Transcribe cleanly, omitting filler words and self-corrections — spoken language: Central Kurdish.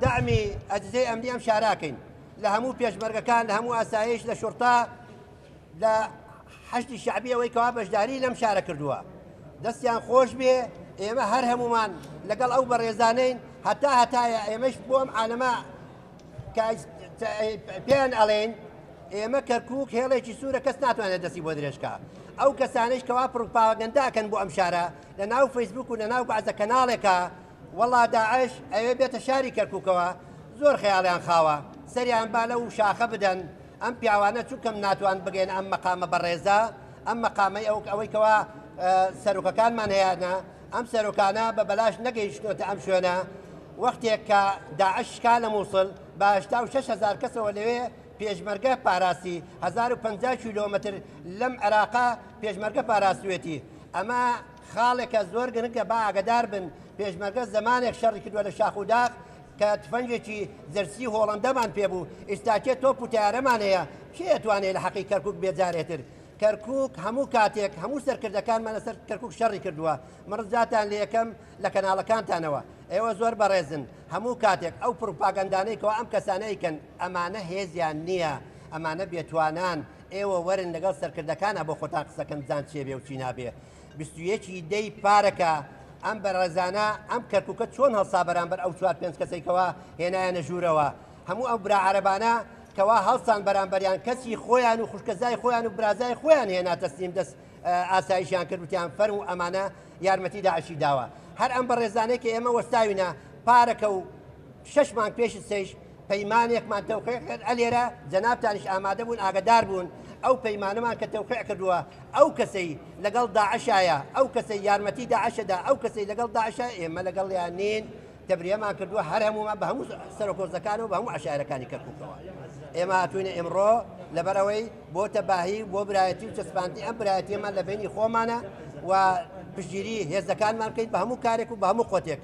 دەعمی ئەجزەی ئەمنی ئەم شارە ئەکەین لە هەموو پێشمەرگەکان، لە هەموو ئاسایش، لە شوڕتە، لە حەشدی شەعبی ئەوەی کەوا بەشداری لەم شارە کردووە دەستیان خۆش بێ. ئێمە هەر هەمومان لەگەڵ ئەو بەڕێزانەین هەتا هەتایە. ئێمەش بۆ ئەم عالەمە کە پێیان ئەڵێن ئێمە کەرکوک هێڵێکی سوورە، کەس ناتوانێت دەستی بۆ درێژکا. ئەو کەسانەیش کەوا پڕوپاگەندە ئەکەن بۆ ئەم شارە لە ناو فەیسبوک و لە ناو بەعزە کەناڵێکە، وەڵا داعش ئەوێ بێتە شاری کەرکوکەوە زۆر خەیاڵیان خاوە، سەریان با لەو شاخە بدەن. ئەم پیاوانە چونکەم ناتوان بگەین ئەم مەقامە بەڕێزە، ئەم مەقامەی ئەو ئەوەی کەوا سەرۆکەکانمان هەیانە، ئەم سەرۆکانە بە بەلاش نەگەیشتۆتە ئەم شوێنە. وەختێک کە داعش شکا لە مووسڵ بە 86 هەزار کەسەوە لەوێ پێشمەرگە پاراستی، 1050 کیلۆمەتر لەم عێراقا پێشمەرگە پاراستوێتی. ئەمە خاڵێکە زۆر گرنگە، با ئاگدار بن. پێشمەرگە زمانێک شەڕی کردووە لە شاخ و داخ کە تفەنگێکی زەرسی هۆڵندەمان پێبوو، ئیستاکێ تۆپ و تیارەمان هەیە. کێ توانێت لە حەقی کەرکک بێجارێتر؟ کەرکک هەموو کاتێک هەموو سەرکردەکانمان لەسەر کەرکک شەڕی کردووە. من ڕزاتان لە یەکەم لە کەناڵەکانتانەوە، ئێوە زۆر بەڕێزن. هەموو کاتێک ئەو پروپاگەندانەی کەەوە ئەم کەسانەیکەن، ئەمانە هێزیان نییە، ئەمانە بێتوانان. ئێوە وەرن لەگەڵ سەرکردەکانە بۆ خۆتان قسەکەن، بزان چێ بێ و چی نابێ. 21 دەی پارەکە ئەم بەڕێزانە ئەم کەرکووکە چۆن هەڵسا بەرامبەر ئەو چوار پێنج کەسێکەوە هێنایانە ژوورەوە. هەموو ئەو برا عەرەبانە کەوا هەڵسان بەرامبەریان، کەسی خۆیان و خوشکەزای خۆیان و برازای خۆیان هێنا تەسلیم دەست ئاسایشیان کرد، وتیان فەرمو ئەمانە یارمەتی داعشی داوە. هەر ئەم بەڕێزانەی کە ئێمە وەستاوینە پارەکە و 6 مانگ پێش سەیش پەیمانێکمان تەوقیع کرد ئەلێرە، جەنابتانیش ئامادە بوون، ئاگدار بوون. ئەو پەیمانەمان کە تەوقیع کردووە، ئەو کەسەی لەگەڵ داعشایە، ئەو کەسەی یارمەتی داعشەدا، ئەو کەسەی لەگەڵ داعشە، ئێمە لەگەڵیان نین. تەبریەمان کردووە هەر هەموومان بە هەموو سەرۆکۆزەکان و بە هەموو عشایرەکانی کەرکووکەوە. ئێمە هاتوینە ئێمڕۆ لەبەرەوەی بۆ تەباهی، بۆ برایەتی و چەسپاندنی ئەم برایەتیەمان لە بینی خۆمانە و پشتگیری هێزەکانمان بکەین بە هەموو کارێک و بە هەموو قوتێک.